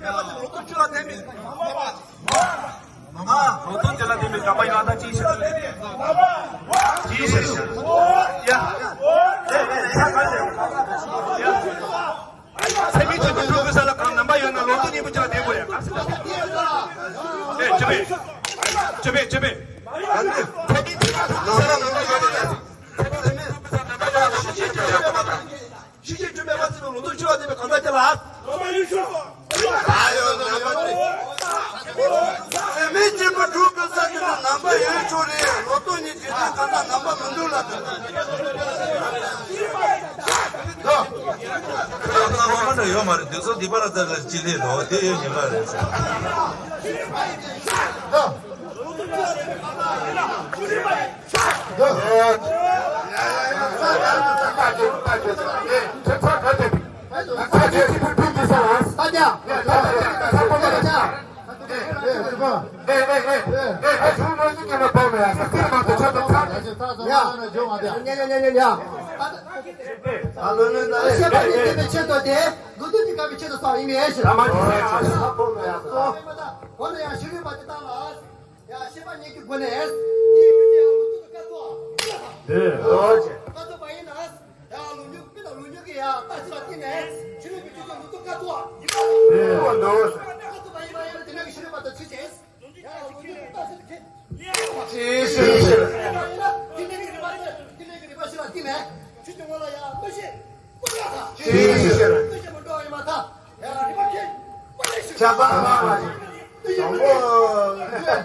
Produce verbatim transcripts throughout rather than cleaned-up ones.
ལོ་ཏོག་ཅི་ལ་བརྟེན་པའི་དྲན་པ་ཡོད་ན་ཅི་ཞིག་ཅི་ཞིག་ཡ། ཚད་མེད་ཆེན་པོ་སྤྲུལ་སྐུའི་ས་ལ་གང་རྣམ་པ་ཡོད་ན་ལོ་ཏོག་སྙིང་པོ་ཅི་ལ་བརྟེན་དགོས་ཡ། ག་ས་ཨེ་ཅི་མེད་ཅི་མེད་ཅི་མེད། ཚད་མེད་ཆེན་པོ་སྤྲུལ་སྐུའི་ས་ལ་རྣམ་པ་ཡོད་ན་ཡ། ཚད་མེད་ཆེན་པོ་སྤྲུལ་སྐུའི་ས་རྣམ་པ་ཡོད་ན་ལོ་ཏོག་སྙིང་པོ་ཅི་ལ་བརྟེན་དགོས་ཡ། ཤེས་བྱའི་སྒྲོན་མེ་བ་ཚེ་རིང་ལོ་ཏོག་ཅི་ལ་བརྟེན་པའི་གང་ཟག་ཅི་ལ། ཚད་མེད་ཆེན་པོ་སྤྲུལ་སྐུའི་ས་ཅི་ལ་རྣམ་པ་ཡོད་ཆོག་རེད། ལོ་ཏོག་གཉིས་དེ་དུས་གང་ཟག་རྣམ་པ་མི་འདུག་ལ་དང་། ལོ་མ་འདྲ་ཡོད་མ་རེད། དུས་ཚོད་འདི་པར་ལ་ལྟ་ལ་ཅི་ལས་ལོ་དེ་ཡོད་ཉེ་མ་རེད། ཡ། ཨ་ལོ་ནི་ན་ཤེས་པ་ནི་དེ་བའི་ཆེད་དུ་དེ་ལོ་ཏོག་ཅི་ག་བའི་ཆེད་དུ་སོགས་ཡིན་མེད་ཞེས། ད་མ་ཅི་ཟེར་ཡ་ཞིག་ལ་ཕོག་ནོ་ཡ་སོ། འོ་ན་ཡང་ཤེས་རིག་པ་དེ་དག་ལ། ཡང་ཤེས་པ་ཉིད་ཀྱི་སྒོ་ནས། དེའི་རྒྱུ་དེ་ཡང་ལོ་ཏོག་ཏུ་སྐབས་སུ། འདི་ལོ་ཅེ། སྐབས་སུ་བ་ཡིན་ན། ཡང་ལོ་མྱུར་ཀུན་དང་ལོ་མྱུར་གྱི་ཡང་རྟགས་ཅིག་ལ་བརྟེན་ནས། ཤེས་རིག་པའི་རྒྱུ་དེ་ལོ་ཏོག་སྐབས་སུ། འདི་ལོ་ཅེ། སྐབས་སུ་བ་ཡིན་ན་ཡང་དེ་ནས་ཀྱི་ཤེས་རིག་པ་དང་ཚུལ་ཅན། ཅིའི་ཕྱིར། ཅིའི་ཕྱིར། ཆགས་པ་མ་མ་ཞིག་དང་པོ་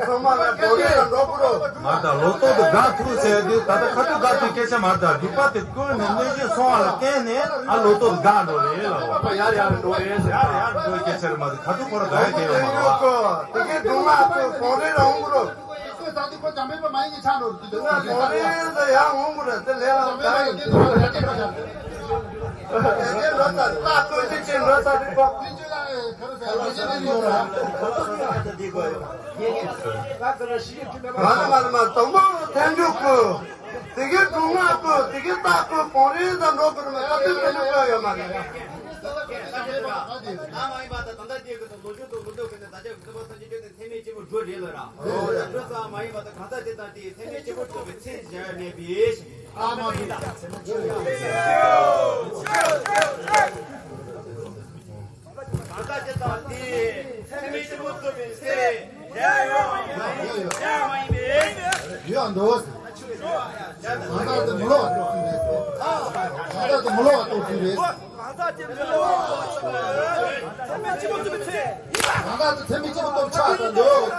ཚང་མ་ལ་བོད་ལ་འགྲོ་དགོས་རོགས། མ་ད་ལོ་ཏོག་ཏུ་དགའ་ཐུག་ཟེར་དུས་ད་ལྟ་ཁ་ཐུག་དགའ་ཐུག་སྐད་ཆ་མ་ད་སྒྲིབ་པ་དེ་ཀུན་ནས་གནོད་བྱེད་སོང་བ་ལ་བརྟེན་ནས་ཨ་ལོ་ཏོག་ཏུ་དགའ་འགྲོ་རེད་ལ། ཡར་ཡར་འགྲོ་རེད་ཟེར། ཡར་ཡར་འགྲོ་སྐད་ཆ་རེད་མ་ད་ཁ་ཐུག་ཁོ་ར་དགའ་ཡ་དེ་ཡོད་མ་རེད། དེ་གའི་སྒྲུང་ལ་ཚོ་བོད་ལ་འོང་དགོས་རོགས། ཁོས་ད་དུང་ཁོ་འཇམ་དཔལ་པ་མ་ཡིན་གྱི་ཆགས་འགྲོ་རུ་དུས་དུས་ན་ལོ་རེ་ཟ་ཡང་འོང་དགོས་རེད། དེ་ལས་ལ་འཇམ་དཔལ་པ་ཡིན་དུས་ལོ་རེ་ཡ་དེ་ཁོ་ཆགས་རེད། དེ་ལོ་ད་ད་ཁོས་ཅི་ཅི་ལོ་ད་དུས་ཁོ་དུས་ཅི་ལ་ཁ་རུ་ཟ་ཡང་མི་ཤེས་ནི་ཡོད་ར། མ་ལ་མ་ལ་མ་དང་པོ་ཐན་འཇུག་གི་དེ་གའི་སྒྲུང་ངག་གི་དེ་གའི་རྟགས་གི་གོང་རིམ་དང་འགྲོ་གི་རེད་མ་ད་དུས་ཐན་འཇུག་གི་ཡོད་མ་རེད། ད་མ་ཡིན་པ་ད་ད་ལྟ་དེ་གི་ལོ་རྒྱུས་དང་ལོ་རྒྱུས་གི་ནས་ད་ཆ་གི་ཚོ་བ་ཐམས་ཅད་ཀྱི་ནས་ཚད་མེད་ཆེན་པོ་འགྲོ་རེད་ལ་ར། འགྲོ་ས་མ་ཡིན་པ་དང་གང་ཟག་དེ་དང་དེའི་ཚད་མེད་ཆེན་པོ་འགྲོ་བའི་ཚད་གཞལ་མེད་པའི། ཨ་མ་རེད། གང་ཟག་དེ་དང་དེའི་ཚད་མེད་ཆེན་པོ་འགྲོ་བའི་ཚད་གཞལ་ཡོད་མ་ཡིན་པའི། ཡོད་འདུག་གང་ཟག་དེ་མི་སློབ་པ་རྟོགས་ཚུལ་རེད། གང་ཟག་དེ་མི་སློབ་པ་རྟོགས་ཚུལ་རེད། གང་ཟག་དེ་མི་སློབ་པ་རྟོགས་ཚུལ་རེད། གང་ཟག་དེ་ཚད་མེད་ཆེན་པོ་སྟོབས་ཆགས་དང་འདོད།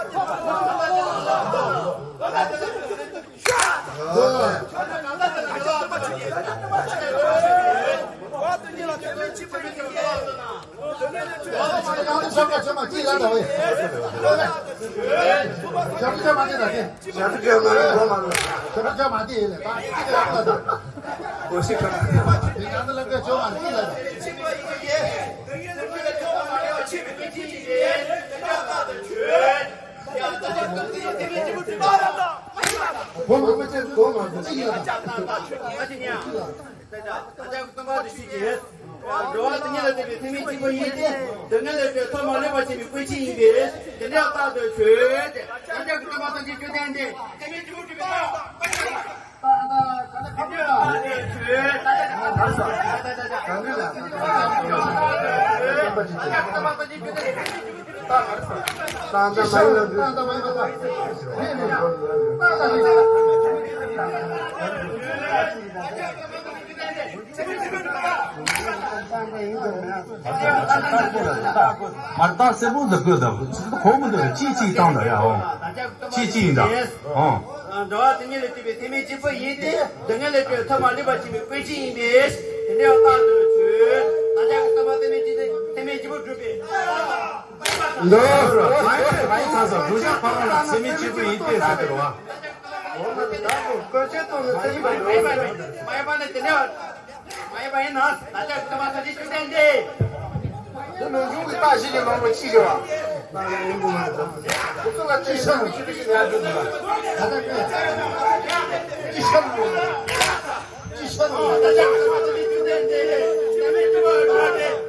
འགྲོ་བ་དང་ཉིད་ལ་བརྟེན་པའི་ཚད་མེད་གཅིག་པུ་ཡིན་ཏེ། སྡུག་བསྔལ་ལས་གྲོལ་ཐོག་མ་ལུས་པ་ཆེན་པོའི་སྐུལ་ཆེན་ཡིན་པས་དེ་འདྲའི་རྟག་ཏུ་ཆོས་ཏེ། ཡང་དག་གི་སྟོན་པ་སངས་རྒྱས་བཅོམ་ལྡན་འདས་ཚད་མེད་གཅིག་པུ་སྤྲུལ་པའི་མར་རྟགས་གསལ་པོ་འདི་དགོས་དང་གོ་མི་འདུག་ཅིག་ཅིག་བཏང་ད་ཡ་འོང་། ཅིག་ཅིག་ཡིན་ད་འོང་། འགྲོ་བ་དང་ཉིད་ལ་བརྟེན་པའི་ཚད་མེད་གཅིག་པུ་ཡིན་ཏེ། སྡུག་བསྔལ་ལས་གྲོལ་ཐོག་མ་ལུས་པ་ཆེན་པོའི་སྐུལ་ཆེན་ཡིན་པས་དེ་འདྲའི་རྟག་ཏུ་ཆོས། ད་ཆ་གི་སྟོན་པ་ཚད་མེད་གཅིག་ཚད་མེད་གཅིག་པུ་སྒྲུབ་པའི། འདི་མ་ཡིན་མ་ཡིན་ཚ་ས་བསྒྲུབ་བྱ་ཕ་མ་ལ་ཚད་མེད་གཅིག་པུ་ཡིན་ཏེ་ཟེར་གི་རེད་བ། འོ་ན་ད་ཀོ་ཀོ་ཆེ་ཏོ་ནི་ཚད་མེད་གཅིག་པུ་མ་ཡིན་པ་ནི་དེ་འདྲ། མ་ཡིན་པ་ཡིན་ན་ད་ལྟ་སྐུ་མ་ཐག་ཆོད་བསྟན་ཏེ། འདི་ནང་ཡོང་གི་རྟགས་ཤིག་གི་ནང་མ་ཅི་ཞིག་བ། ཁོ་ཚོ་ལ་ཅི་ཤར་ཅི་ཞིག་ང་འདུག་གི་ལ། ད་ལྟ་ཀོ་ཅི་ཤར་ཅི་ཤར་ད་ལྟ་སྐུ་མ་ཐག་ཆོད་བསྟན་ཏེ། ད་མེད་དུ་བ་ར་ཏེ།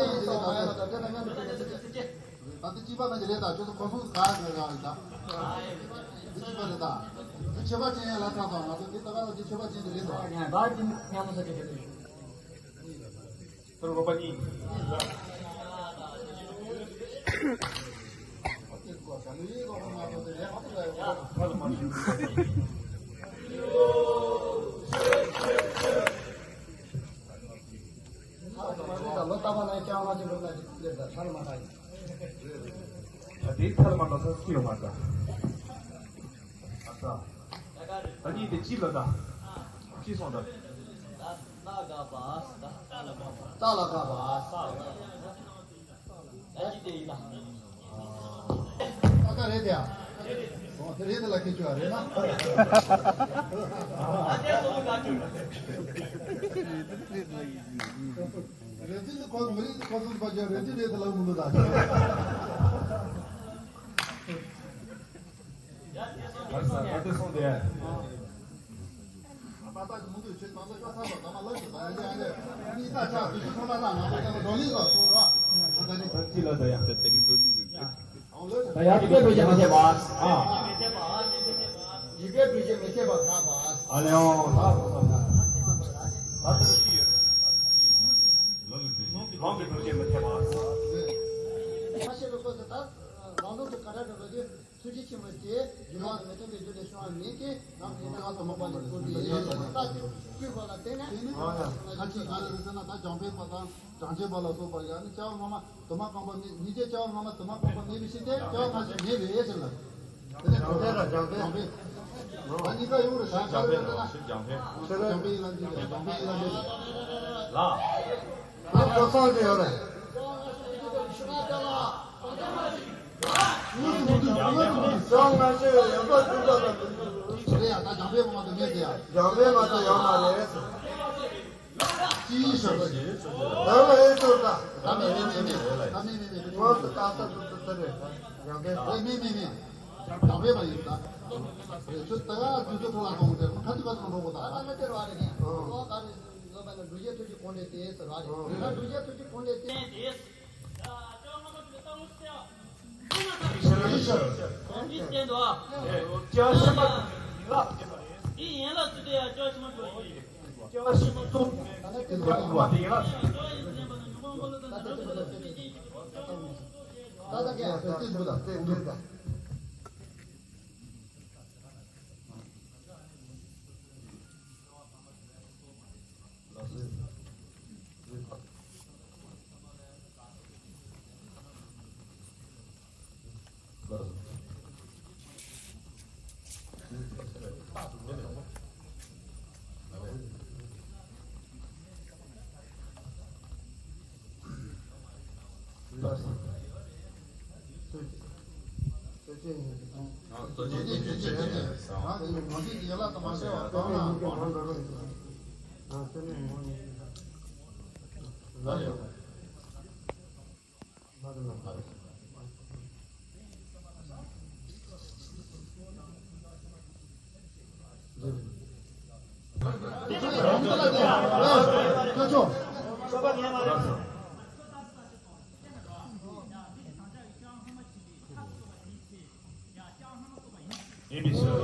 ལྟ་ཡིན་དེ་ལས་ད་ད་ལྟ་གཅིག་པ་ན་གི་རེད་ད། ཁྱོད་ཚོ་གོ་སོང་ག་གི་རང་ཡིན་ད། འདི་གཅིག་པ་རེད་ད། འདི་ཆོས་པ་ཅན་ཡང་ལ་ཚ་དང་ང་ཚོ་འདི་ད་ག་རང་འདི་ཆོས་པ་ཅན་དེ་རེད་ད། ད་གཅིག་མཉམ་དུ་ས་ཆ་དེ། ལོ་པ་གཉིས། ལོ་ལྟ་བ་ན་ཅང་མ་ཅི་འགྲུབ་ན་ཅི་ལེར་ད་ཐར་མ་ཐར་ཡིན། ད་དེའི་ཐར་མ་ཐར་ས་སུ་ཡོད་མ་ད། ཨ་ཙ། ད་གཉིས་དེ་ཅི་ལ་ད། ཅི་སོང་ད། རྟ་ལ་དགའ་བ། རྟ་ལ་དགའ་བ། ད་ཅི་དེ་ཡིན་ད། ཨ་ཀ་རེད་དེ་ཡ། ཨོ་དེ་རེད་དེ་ལ་ཁྱེད་ཆོས་རེད་ན། རེད་དེ་ཁོ་མི་རེད་ཁོ་ཚོ་པ་ཅོ་རེད་དེ་རེད་དེ་ལ་མི་འདུག་ད། ད་ད་དེ་སོང་དེ། ད་ད་ཀྱི་མུ་མཐུད་བྱེད་དང་ད་ཀ་ས་ལ་ད་མ་ལ་ཞིག་ད་ཡ་ཡ་ཡ་གཉིས་ད་ཆ་དུས་ཚོད་ཐོག་ལ་ད་ང་ད་ཀ་ལ་བགྲོ་གླེང་ལ་སོང་ར། ད་ད་ནི་ད་ཅི་ལ་ད་ཡ་ད་དེ་རིང་བགྲོ་གླེང་ལ། ད་ཡ་ཡི་གེ་བེད་སྤྱོད་མི་བྱེད་པ། ཨ། ཡི་གེ་བེད་སྤྱོད་མི་བྱེད་པ་ད་པ། ཨ་ལེའོ་ད་ད་ད་ད་ད་ད་ད་ད་ད་ལོང་གི་བེད་སྤྱོད་མི་བྱེད་པ། ཁ་ཤས་ལ་སོགས་ཀྱི་ད་ལམ་ལུགས་སུ་ག་འདྲ་འགྲོ་གི་དུས། ཐུགས་རྗེ་ཆེན་པོ་ཞེས་རྒྱུ་ནོར་མི་མཐུན་པའི་རྒྱུ་ལས་བྱུང་བ་མིན་ཏེ། ནམ་ཡིན་ན་དུ་མ་པ་ནི་བཀུར་སྟི་ཡིན་ཞེས་ལྟ་ཅི་བཀུར་བ་ལ་བརྟེན་ནས། ཨ་ཡ་ཁ་ཅིག་ག་རེ་རེད་ཟེར་ན་ད་འཇམ་དཔལ་པ་དང་བྱང་ཆུབ་པ་ལ་སོགས་པ་ཡང་ནི་བྱ་བ་སྔ་མ་དུ་མ་རྐང་པ་མེད་ཉིད་ཀྱི་བྱ་བ་སྔ་མ་དུ་མ་རྐང་པ་མེད་པའི་ཕྱིར་ཏེ་བྱ་བ་ཁ་ཅིག་མེད་པའི་ཕྱིར་ལ། དེ་ནས་གོ་ཐལ་ལ་འཇམ་དཔལ། ད་གཉིས་ཀ་ཡོང་རེད་ད་ག་རེ་རེད་ན། འཇམ་དཔལ་ཡིན་ལ་འདི་རེད་འཇམ་དཔལ་ཡིན་ལ་འདི་རེད། ལ། ད་གོ་ཚང་དེ་ཡོད་རེད། ཡང་ང་ཚོས་ཡོད་པ་ཀུན་རྫོབ་ལ་མི་འདུག་རེད་ཡ། ད་འཇམ་དཔལ་མ་གཏོགས་མེད་ཟེར་ཡ། འཇམ་དཔལ་མ་གཏོགས་ཡོད་མ་རེད་ཟེར། ཅིའི་ཕྱིར་ཟེར། ད་ལ་ཨེ་ཚོར་ད། ད་མེད་མེད་མེད་མེད། ད་མེད་མེད་མེད་མེད། ང་ཚོ་ད་ས་ཚོ་ཚོ་ཚོ་རེད། འཇམ་དཔལ། ད་མེད་མེད་མེད། འཇམ་དཔལ་མ་ཡིན་ད། རེད་ཚོད་ད་ག་དུས་ཚོད་ཐོག་ལ་གཏོང་དེ་ཁ་ཐུག་ཁ་ཐུག་འགྲོ་དགོས་ད། ད་ང་དེར་བ་རེད་ནས། ཨོ་ད་རེད། ལོ་པ་ལ་འགྲུལ་བཞུད་ཐུགས་ཀྱི་དགོངས་དེ་དེ་ཟེར་བ་རེད། ད་འགྲུལ་བཞུད་ཐུགས་ཀྱི་དགོངས་དེ་དེ། ཡིན་པའི་ཕྱིར།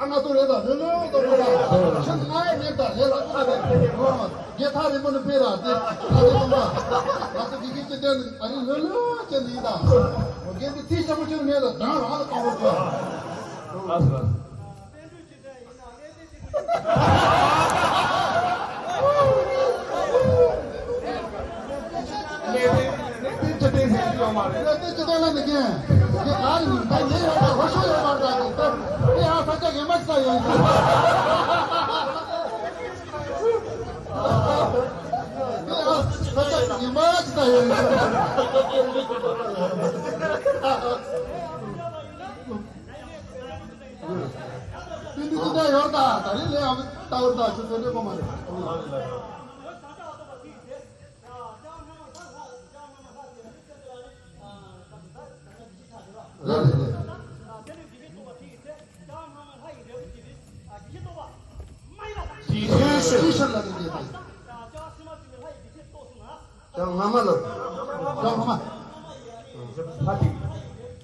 ཨ་ང་ཚོ་རེད་ད་ལོས་ལོས་ཏོ་རེད་ད། ཁྱེད་ང་ཡི་མེད་ད་ལས་ལ་ཁ་རེད་ཁ་རེད་ངོ་མ། རྒྱལ་ཐག་རིང་པོ་ནས་ཕེབས་ར་དེ་ད་དེ་གོང་མ། ང་ཚོ་དགེ་རྒན་གྱི་དོན་ཨ་རི་ལོས་ལོས་ཅན་ཡིན་ད། རྒན་དེ་ཚིག་ཆེན་པོ་ཅིག་མེད་ད་དང་རང་ལ་གཏོང་རོགས་བྱོས། ལགས་སོ་ལགས་སོ། གནས་བརྟན་གནས་བརྟན་སྤྱི་བསྟན་ཟེར་གྱི་ཡོད་མ་རེད། གནས་བརྟན་སྤྱི་བསྟན་ལ་ནི་རྒན། དེ་ག་རེ་ཡིན་ད་ངས་ཡོད་པ་ཧོ་ཤོ་ཡོད་མ་རེད་ད་དེ་ད་དེ་ཡང་ས་ཆ་ངན་པ་ཅིག་ཡོད་ཡིན། དེ་ཡང་ས་ཆ་ངན་པ་ཅིག་ཡོད་ཡིན། དེ་འདི་ཅི་འདྲ་ཡོད་ད་ད་རིང་ལས་ཨ་མི་ལྟ་བུ་ད་ཆུ་ཚོད་འདྲ་པོ་མ་རེད། རེད་རེད་རེད། ཅི་ཞིག་ཅི་ཞིག་ལ་དེ་འདྲ་དེ། ཡང་ང་མ་ལ། ཡང་ང་མ། ཕ་ཏི།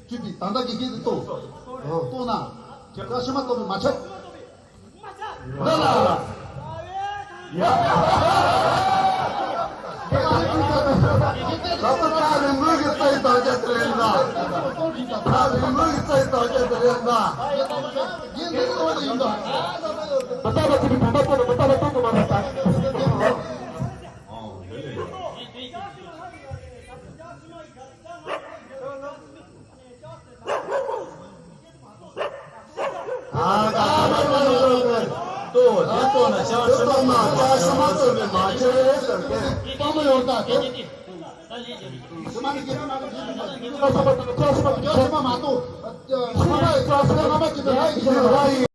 ཅི་པི་ད་ལྟ་གི་སྐད་དུ་ཏོ། ཏོ་ན། ཀ་ཤི་མ་ཏོ་མ་ཆག་ལ་ལ་ལ། ཡ། ད་ལྟ་ཐག་རིང་པོའི་གི་རྩྭའི་དར་ཆ་དེ་ལེན་ད། ཐག་རིང་པོའི་གི་རྩྭའི་དར་ཆ་དེ་ལེན་ད། མི་ལྟ་བ་ཅི་གི་བུམ་པ་ཏོ་ན་མི་ལྟ་བ་ཏོ་གི་མ་རེད་ད། ཨ་ད་ཨ་ད་ད་ད་ད་ལྟོ་དེ་ལྟོ་ན་ཤ་ཤ་མ་ཤ་ཤ་མ་ལྟོ་ནས་མ་ཆེ་ཟེར་ཏེ་སྤང་མོ་ཡོང་ད་དེ། ཤ་མ་ནི་ཤ་མ་ནི་ཤ་ཤ་མ་ཤ་ཤ་མ་ཤ་ཤ་མ་མ་ལྟོ། ཤ་ཤ་མ་ཤ་ཤ་མ་ཅི་ད་ཧ་ཡི་ཤ་ཧ་ཡི་